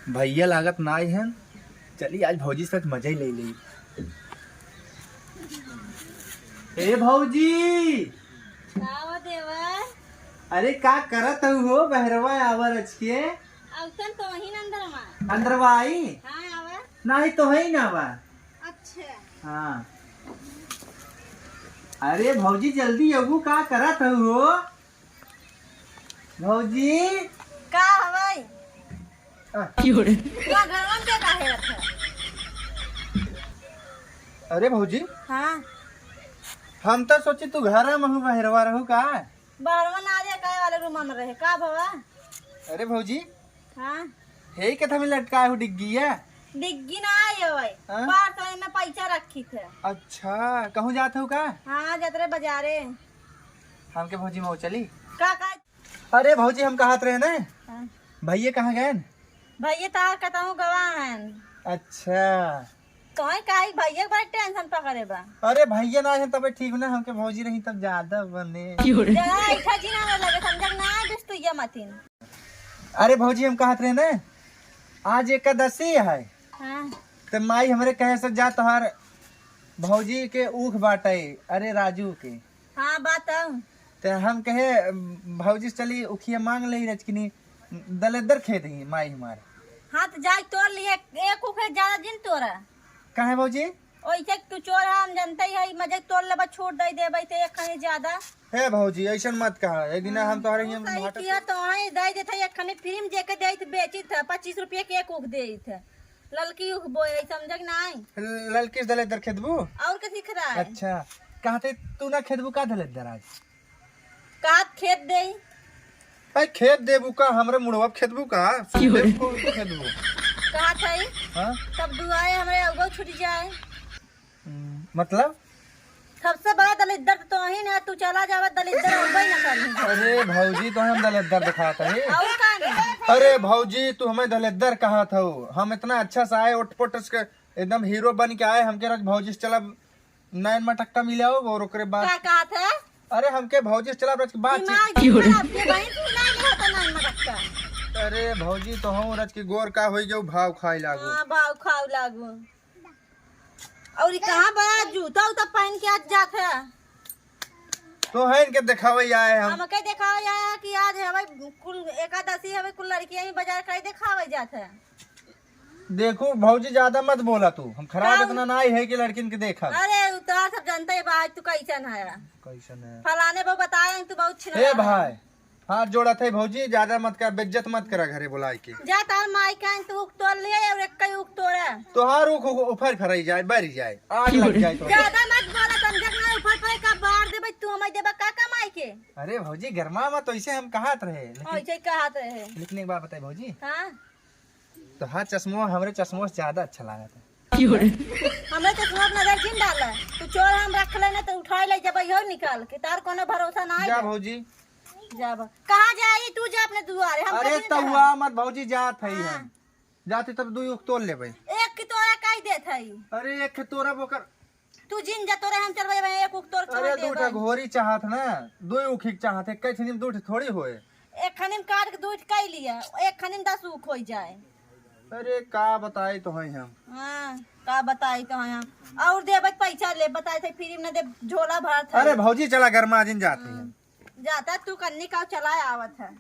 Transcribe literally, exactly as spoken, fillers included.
भइया लागत नाहीं हैं, चली आज भौजी से मजा ही ले ली। ए भौजी, का हो देवर? अरे का करत हऊ हो, बहरवा आवा रच के। अउसन तो वही न अंदरवा। अंदरवा आई? हाँ, आवा। नाहीं तो है ही ना बा। अच्छा। हाँ। अरे भौजी जल्दी अबू, का करत हऊ हो? भौजी। का हवई? आ। क्यों रे? तू घरवा में काहे रखे? अरे भौजी। हाँ। हम तो सोची तू घर में हूँ, बहरवा रहू का? बहरवा ना रे, काय वाले रूम में रहे का भवा? अरे भौजी। हाँ। हे के थमे लटकाए हो डिग्गी है? डिग्गी ना आए होए। हाँ? बार तो में पैसा रखी थे। अच्छा, कहूँ जात हो का? हाँ, जात रहे बाजारे। हमके भौजी मऊ चली। का, का? अरे भौजी, हम कहत रहे ना, हाँ। भैया कहाँ गए? भैया तार कतहूँ गवा हैं। अच्छा। तोहे काहे भैया के बड़ा टेंशन पकड़े बा? अरे भैया ना है तबे ठीक ना, हमके भौजी रही तब ज्यादा बने। ज्यादा इच्छा जी ना लगे, समझक ना आए, बिस्तुइया मतिन। अरे भौजी, हम कहत रहे ना, आज एकादशी है। हाँ। त माई हमरे कहे से जा तोहार भौजी के ऊख बाटे, अरे राजू के। हाँ, बात। त हम कहे, भौजी से चली उखिया मांग ले रचकिनी, दलेदर खेत ही माई हमार। हाँ, त जाई तोड़ लिए, एक ऊख ज्यादा जिन तोरा। काहे भौजी? ओइसे तू चोर है, हम जनते ही है, मजे तोड़ लेबा, छूट दे देबे ते एक खनी ज्यादा। हे भौजी, ऐसन मत कहा, एक दिन हम तोहरे ही हम सही भाटा किया, तो वहीं दे देते एक खनी फ्री में जेके देत बेचित है, पच्चीस रुपये के एक ऊख देत है। ललकी ऊख बोए, समझक नाई? ललकी से दलेदर खेदबू? और के सीख रहा है? अच्छा, कहते तू ना खेदबू का दलेदर आज? का खेत देई? भाई खेत देबू का, हमरे मुड़वा पे खेदबू का? क्यों रे? सुनते को तो खेदबू। कहा था ई? हाँ? तब दुआए हमरे अगो छूट जाए। हम्म, मतलब? सबसे बड़ा दलिद्दर तो तोही ना, तू चला जावे दलिद्दर अउबे ना करही। अरे भौजी, तो हम दलिद्दर दिखात है। और का नहीं? अरे भौजी, तू हमें दलिद्दर कहत हऊ? हम इतना अच्छा से आए, उठ पुट के एकदम हीरो बन के आए, हमके रख भौजी से चला नैन मटक्का मिले आओ और ओकरे बाद का कहत है? अरे हमके भौजी से चला रच के बात दिमाग चीत। खराब के बहिन तू नहीं ले होता नैन मटक्का। अरे भौजी, तो हम रच के गोर का होई गयो, भाव खाए लागू। हाँ, भाव खाओ लागू। और ई कहाँ बड़ा जूता उता पहन के आज जात है? तो है इनके दिखावे आए हम। हमके दिखावे आया कि आज हमें कुल एकादशी, हमें कुल लड़कियां ही बाजार करे दिखावे जात है। देखो भौजी, ज्यादा मत बोला तू, हम खराब का? इतना ना ही है कि लड़किन के देखा। अरे उतार सब जनते ही बा, तू कैसन है? कैसन है? फलाने बहू बताए तू बहुत छिनार ए है। भाई, हाथ जोड़ा थे भौजी, ज्यादा मत कर, बेइज्जत मत करा घरे बुलाए के। जा तार माई का तू उख तोड़ लिए और एक कई उख तोड़ा। तोहार उख उख उफर फराई जाए, बरी जाए, आग लग जाए तो। ज्यादा मत बोला, समझक ना उफर फराई का बार देबे तू, हमें देबा का कमाई के? अरे भौजी, गरमा मत, तो इसे हम कहत रहे, लेकिन ऐसे कहत रहे। लेकिन एक बात बताई भौजी। हाँ। तोहार चश्मो हमरे चश्मो से ज्यादा अच्छा लागत है। हमरे चश्मो पे नजर जिन डाला। तू चोर हम रख लेने तो उठाई ले जब यो निकाल के। तार कोनो भरोसा ना जा है। भौजी। जा बा। कहाँ जाई? तू जा अपने दुआरे। हम अरे कहीं नहीं तहुआ जाना। मत भौजी, जात है हाँ। हम। जाते तब दुई उख तोड़ लेबे। एक की तोरा कही देत है। अरे एक तोरा बोकर। तू जिन जा, तोरे हम चलबे, एक उख तोर अरे, छोड़ दू ठा देबे। घोरी चाहत ना, दो उखी के चाहत है, कई ठनी में दू ठे थोड़ी होए। एक खनी में काट के दू ठे कई लिया, एक खनी में दस उख होई जाए। अरे, का बताई तो है हम। हाँ, का बताई तो है हम। और देबे पैसा ले, बताए थे फ्री में ना दे, झोला भरत है। अरे, भौजी, चला गरमा जिन जात है। हम्म, जाता तू कन्नी का चला आवत है।